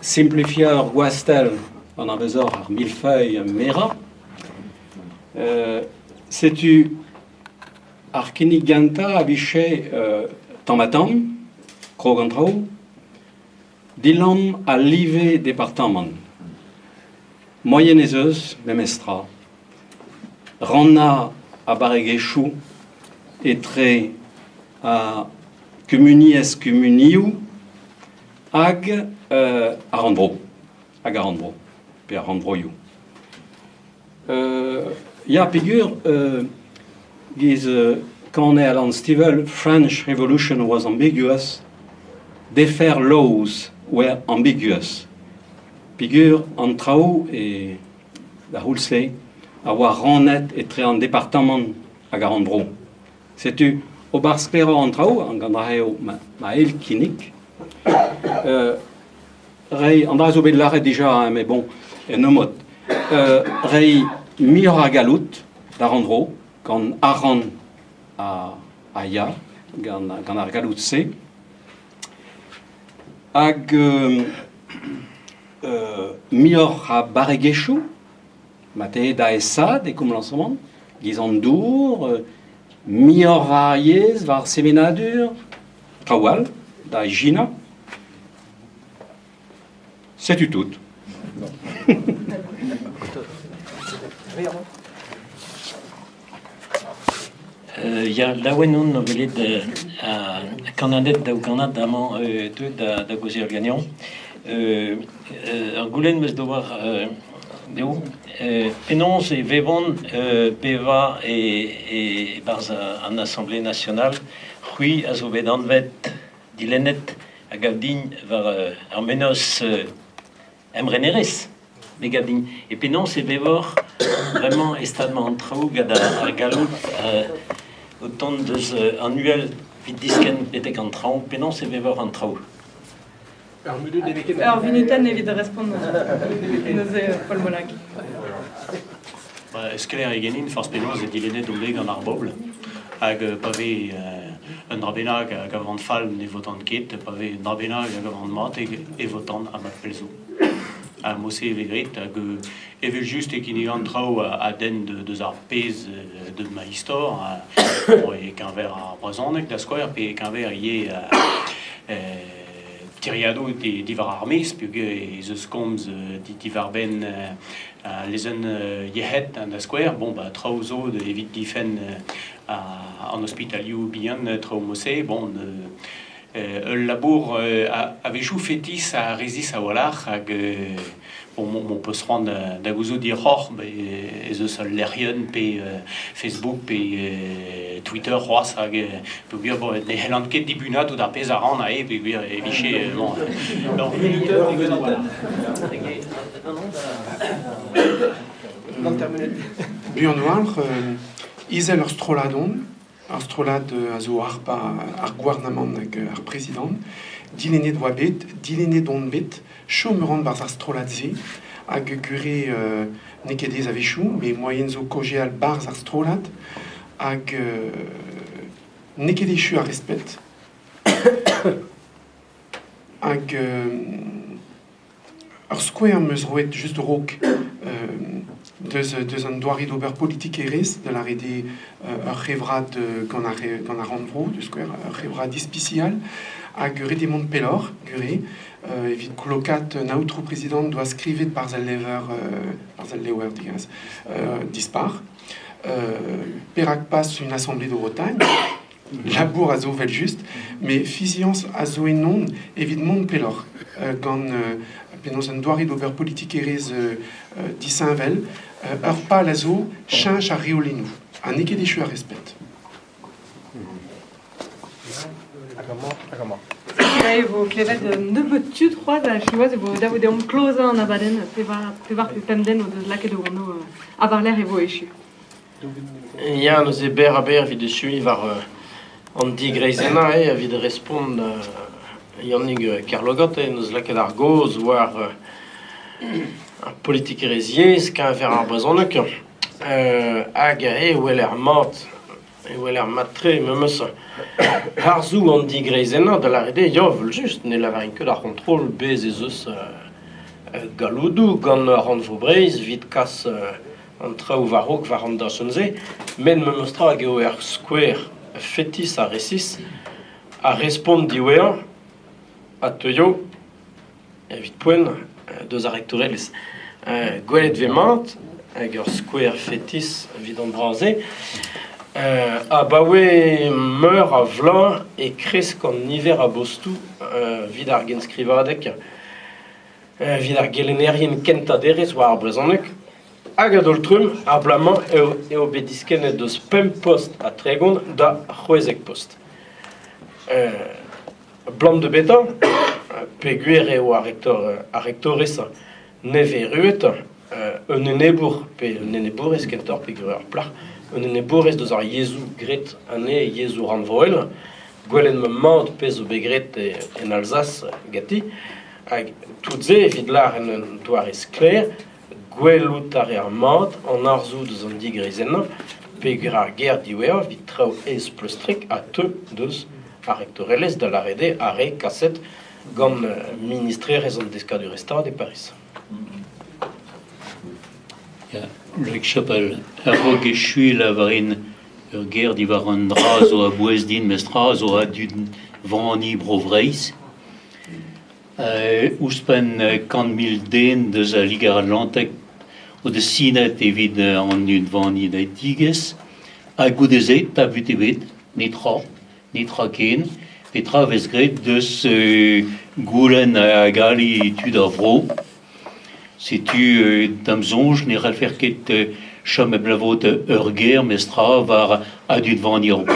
Simplifiañ ur gwastell anavezoc'h ar millefeuille merañ. Setu ar kinnig gentañ a vije tamm-ha-tamm, krog an traoù, dilamm al live departamant. Moaien ez eus memestra rannañ ar barregezhioù etre ar kumuniezh-kumunioù hag ar rannvro, hag ar rannvro, pe ar rannvroioù. Ya, peogwir giz kaner Alan Stivell, French Revolution was ambiguous, defer laws were ambiguous. Peogwir an traoù e d'ar c'houlz-se a oa rannet etre an departamant hag ar rannvro. Setu ober sklaeroc'h an traoù, gant dra eo ma, ma eil kinnig. Reiñ, an dra zo bet lâret dija, hein, mais bon, en ur mod. Reiñ muioc'h a galloud d'ar rannvro gant arc'hant a, a ya, gant, gant ar galloud-se. Hag muioc'h a barregezhioù Mat eo da aesaat e komañsamant, giz an dour, muioc'h war ar yezh, war ar sevenadur, traoù all da ijinañ. Setu tout. Ya, laouen on o welet kannaded daou gannad amañ deuet da gaozeal ganeomp. Ur goulenn 'm eus d'ober dezho. Penaos e vevont bevañ e-barzh an Assemblée nationale? C'hwi a zo bet anvet, dilennet, a gav din, war ar mennozh emrenerezh. Me gav din. E penaos e vevoc'h bremañ e stad-mañ an traoù gant ar galloud o tont deus an uhel evit diskenn betek an traoñ? Penaos e vevoc'h an traoù? Ur vunutenn evit respont neuze, Paul Molac. Sklaer eo ganin forzh penaos eo dilennet on bet gant ar bobl hag pa vez un dra bennak a gavan fall ne votan ket, pa vez un dra bennak a gavan mat e votan ha mat pell zo. Ha mod-se e vez graet hag evel-just e kinnigan traoù a denn deus ar pezh deus ma istor e-keñver ar brezhoneg da skouer pe e-keñver ivez tiriadoù diwar ar maez peogwir ez eus komz diwar-benn lezenn yec'hed da skouer. Bon ba traoù zo evit difenn an ospitalioù bihan traoù mod-se. Bon Ul labour a-wechoù fetis ha resis a-walc'h hag bon m'ho peus c'hoant da gouzout hiroc'h ez eus ul lec'hienn pe Facebook pe Twitter c'hoazh hag peogwir bon ne c'hellan ket dibunañ tout ar pezh a ran aze peogwir e vije bon ur vunutenn Buan a-walc'h izel ur strollad on. Ar strollad a zo harpañ ar gouarnamant hag ar prezidant. Dilennet oa bet, dilennet on bet, chom a ran 'barzh ar strollad-se hag gure n'eo ket aes a-wechoù met moaien zo kaozeal 'barzh ar strollad hag n'eo ket echu ar respet. Hag Ur skouer am eus roet just a-raok deus, deus an doare d'ober politikerezh, da lâret eo ur c'hevrad gant ar, gant ar rannvro, da skouer, ur c'hevrad ispisial, hag ret eo mont pelloc'h, gure, evit klokaat an aotrou prezidant doa skrivet barzh al levr, barzh al levr digas, dispar. Perak pas une assemblée de Bretagne Labour a zo evel-just, met fiziañs a zo ennon evit mont pelloc'h gant penaos un doare d'ober politikerezh disheñvel. Ur pal a zo cheñch ar reolennoù ha n'eo ket echu ar respet. E vo klevet un nebeud tud c'hoazh ha siwazh e vo dav deomp klozañ an abadenn pevar, pevar pe pemp den o deus lakaet o anv ha war-lerc'h e vo echu. Ya, neuze berr-ha-berr evit echuiñ war an digreizennañ eo evit respont da Yannig Kerlogot en deus lakaet ar gaoz war ar politikerezh yezh keñver ar brezhoneg hag e weler mat. e weler mat-tre memes harzoù an digreizennañ da lâret eo ya evel-just ne lavarin ket ar c'hontrol bez' ez eus galloudoù gant Rannvro Breizh evit kas an traoù war-raok war an dachenn-se met memes tra hag eo ur skouer fetis ha resis ar respont diwezhañ a teuio evit poent deus ar rektorelezh. Gwelet 'vez mat hag ur skouer fetis evit an dra-se. Abaoe meur a vloaz e kresk an niver a bostoù evit ar genskrivadeg, evit ar gelennerien kentañ derez war ar brezhoneg. Hag a-daol-trumm, ar bloaz-mañ eo bet diskennet eus pemp post ha 30 da 16 post. Abalamour da betra? Peogwir eo ar rektor ar rektorez nevez-erruet, un enebour pe un enebourez kentoc'h peogwir ur plac'h, un enebourez deus ar yezhoù graet anezhe yezhoù rannvroel. Gwelet ma mat pezh zo bet graet en Alzas ganti. Hag tout se evit lâret en un doare sklaer, gwelout a reer mat an arzoù deus an digreizennañ peogwir ar ger diwezhañ evit traoù aes pleustrek a teu deus ar rektorelezh da lâret eo ar re kaset gant ministrerezh an deskadurezh-stad e Pariz. Ya, Jacques Chapal, a-raok echuiñ lavarin ur ger diwar an dra zo a-bouez din, mes tra zo a-du vani Bro-Vreizh. Ouzhpenn 100 000 den deus al Liger-Atlantek o deus sinet evit an unvanidigezh ha goude-se tabut ebet, netra, netra ken. Petra a vez graet deus goulenn hag ali tud ar vro. Setu da'm soñj ne c'hallfer ket chom hep lavarout ur ger mestra war adunvaniñ hor bro.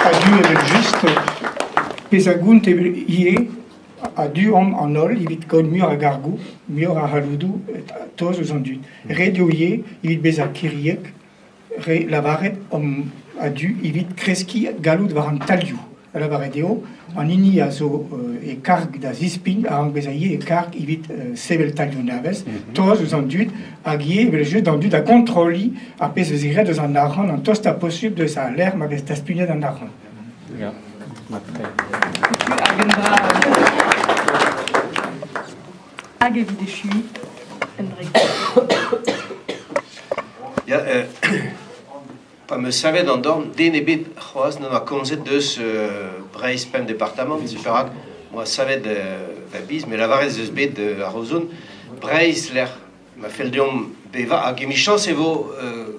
A-du evel-just, pezh a gont ivez a-du omp an holl evit kaout muioc'h a gargoù, muioc'h a c'halloudoù tost eus an dud. Ret eo ivez evit bezañ kiriek re lavaret omp a-du evit kreskiñ galloud war an talioù. Da lavaret eo, an hini a zo e karg da zispign a rank bezañ ivez e karg evit sevel talioù nevez, tost eus an dud, hag ivez evel-just d'an dud da gontrolliñ ar pezh vez graet eus an arc'hant an tostañ posupl deus al lec'h ma vez daspugnet an arc'hant. Ya, Hag evit echuiñ, Hendrik. Ya, pa 'm eus savet an dorn, den ebet c'hoazh n'en doa komzet deus Breizh pemp departamant, setu perak 'moa savet va biz, met lavaret ez eus bet a-raozon Breizh lec'h ma fell deomp bevañ hag emichañs e vo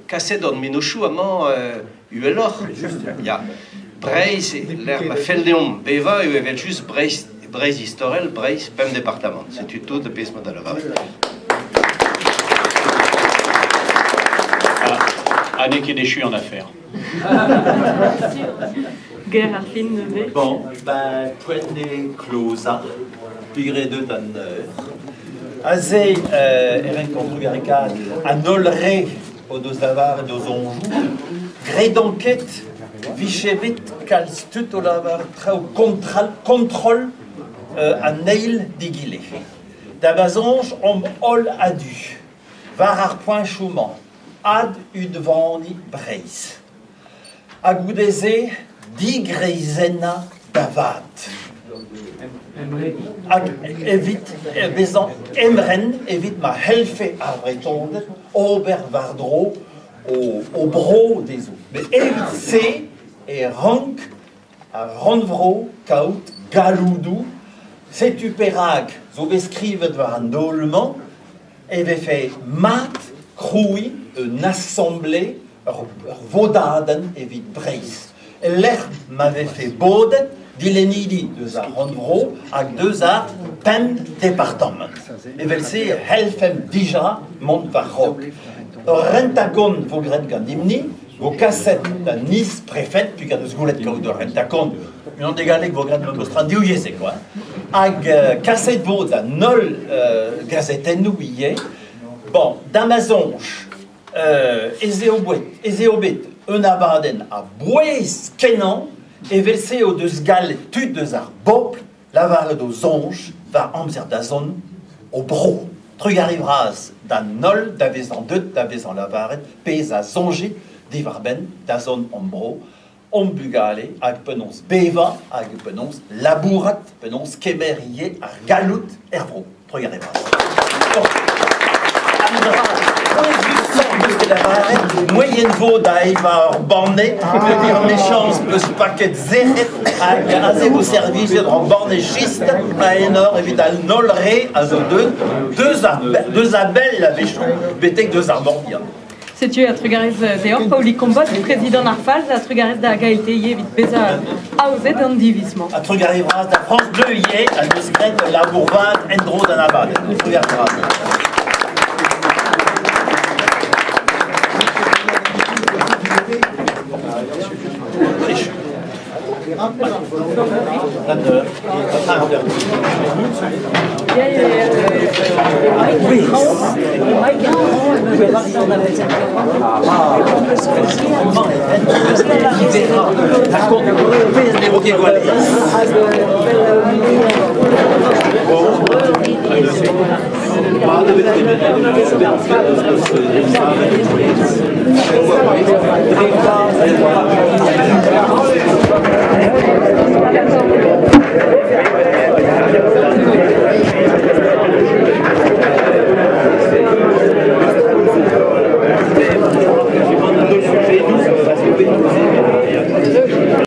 kaset hon mennozhioù amañ uheloc'h. Ya. Breizh lec'h ma fell deomp bevañ eo evel-just Breizh Breizh istorel, Breizh pemp departamant. Setu tout ar pezh 'ma da lavaret. Ha n'eo ket echu an afer. Ger ar fin neuze. Bon, ben, poent eo klozañ, peogwir eo deut an eur. Aze e renkomp trugarekaat an holl re o deus lavaret o soñjoù. Gredan ket 'vije bet kalz tud o lavaret traoù kontrol an eil d'egile. Da va soñj omp holl a-du war ar poenchoù-mañ ad-unvaniñ Breizh. Ha goude-se digreizennañ da vat. Hag evit bezañ emren evit ma c'hellfe ar Vretoned ober war-dro o bro dezho. Met evit se e rank ar rannvro kaout galloudoù. Setu perak zo bet skrivet war an daol-mañ e vefe mat krouiñ un asamble, ur vodadenn evit Breizh, e-lec'h ma vefe bodet dilennidi eus ar rannvro hag eus ar pemp departamant. Evel-se e c'hellfemp dija mont war-raok. Ur rentañ-kont vo graet ganimp-ni, vo kaset da Nice prefed, puisqu'il deus goulet kaout ur rentañ-kont, unan de galleg vo graet memes tra divyezhek quoi. Hag kaset vo da holl gazetennoù ivez. Bon, da ma soñj, ez eo bet, ez eo bet un abadenn a-bouez kenañ, evel-se o deus gallet tud eus ar bobl lavaret o soñj war amzer da zont o bro. Trugarez vras d'an holl da vezañ deuet da vezañ lavaret pezh a soñjit diwar-benn dazont hon bro, hon bugale hag penaos bevañ hag penaos labourat, penaos kemer ivez ar galloud er vro. Trugarez vras. An dra pouezusañ 'm eus bet lavaret, moaien vo da evañ ur banne, peogwir mechañs 'peus paket sec'hed hag aze vo servijet ur banne chistr a enor evit an holl re a zo deuet deus ar deus a-bell a-wechoù betek deus ar Morbihan. Setu ha trugarez deoc'h Paoli Kombot, prezidant ar Falz, ha trugarez da Gael Teillet evit bezañ aozet an diviz-mañ. Ha trugarez vras da France Bleu ivez, a deus graet ul labour vat en-dro d'an abadenn. Trugarez vras.